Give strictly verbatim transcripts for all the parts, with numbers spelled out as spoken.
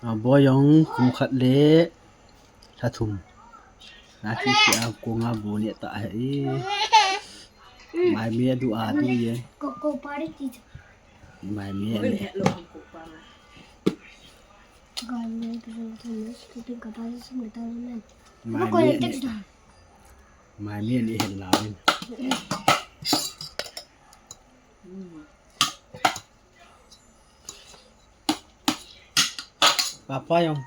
A, boi jong kum khat le lha thum. Na thi thi a, ko nga bu ne ta he. Mai me du a du ye. Ko, ko pare ti. Mai me ne. Mai me ne. Mai me ne he la. Papa jong.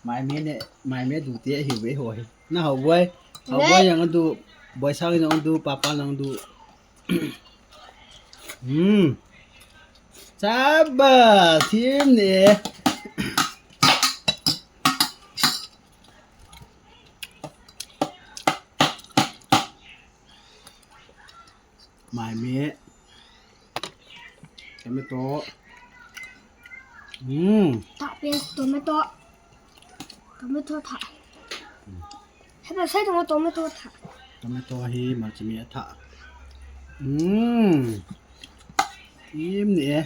Mai me ne, mai me du te hi ve ho hi. Na hao boi. Hao boi jong du, boi sang jong du, papa jong du. Hmm. Chaba, thim ne. Mai me. Tomato. Hmm. Tha paste tomato. Tomato tha. Heba sai tomato, tomato tha. Tomato hi malchami tha. Hmm. Im ni e.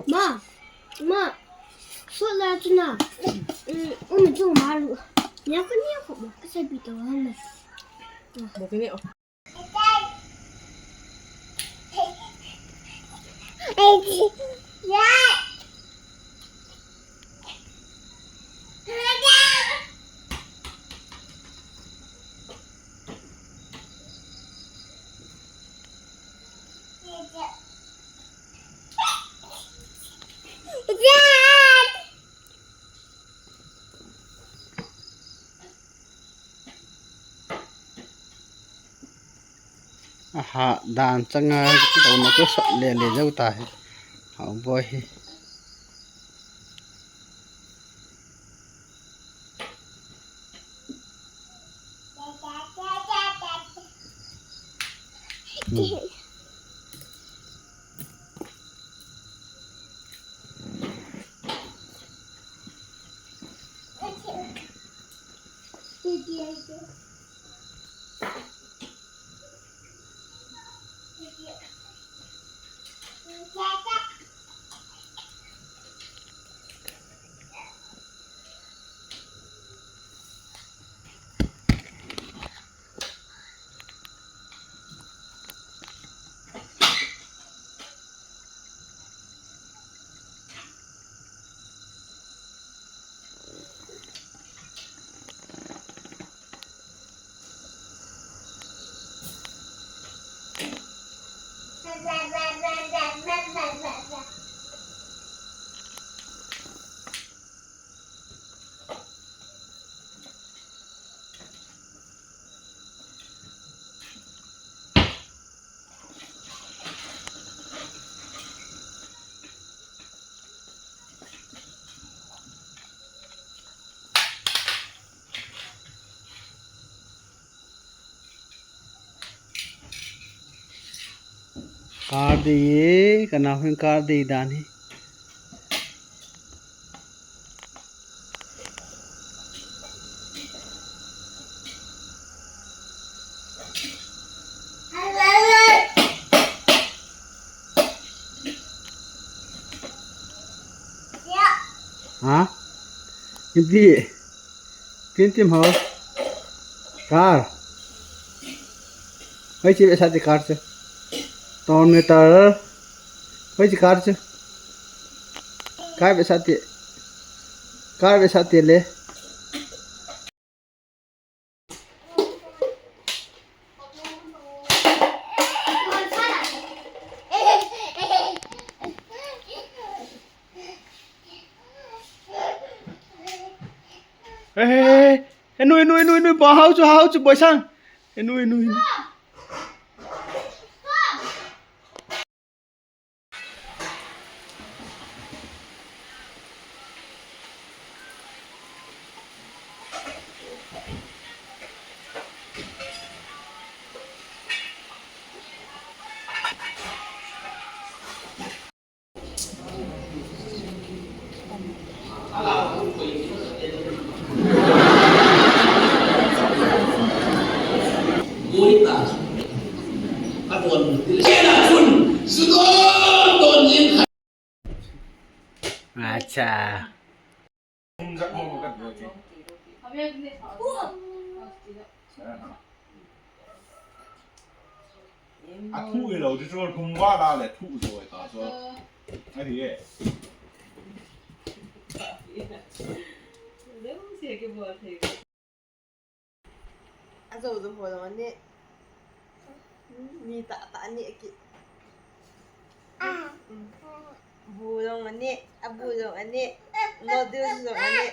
Ma, ma, so la tuna. Um, um, tu ma lu. Nya ko, nya ko ma. Sai pi to ha na. Mo ke ni o. Aha, dan changa, dona ko sot le le jau ta hi. Hao boi hi. Hmm. Kar dei e, kana hung kar dei dan hi. Ha? Hindi. Tin tim ho. Kar. Hoi chi ve sa ti kar chu. Ton meter. Hoi chi kar chu. Kar ve sa ti. Kar ve sa ti le. Hey, hey, hey. Enu, enu, enu, enu, ba hao chu, hao chu, boi sang. Enu, enu, enu. Acha. A thu i lo, chu chu thum va la le thu zo ta so. A ti e. A zo zo ho lo ni. Ni ta ta ni ki. Bu jong ani, a bu jong ani, noodles jong ani.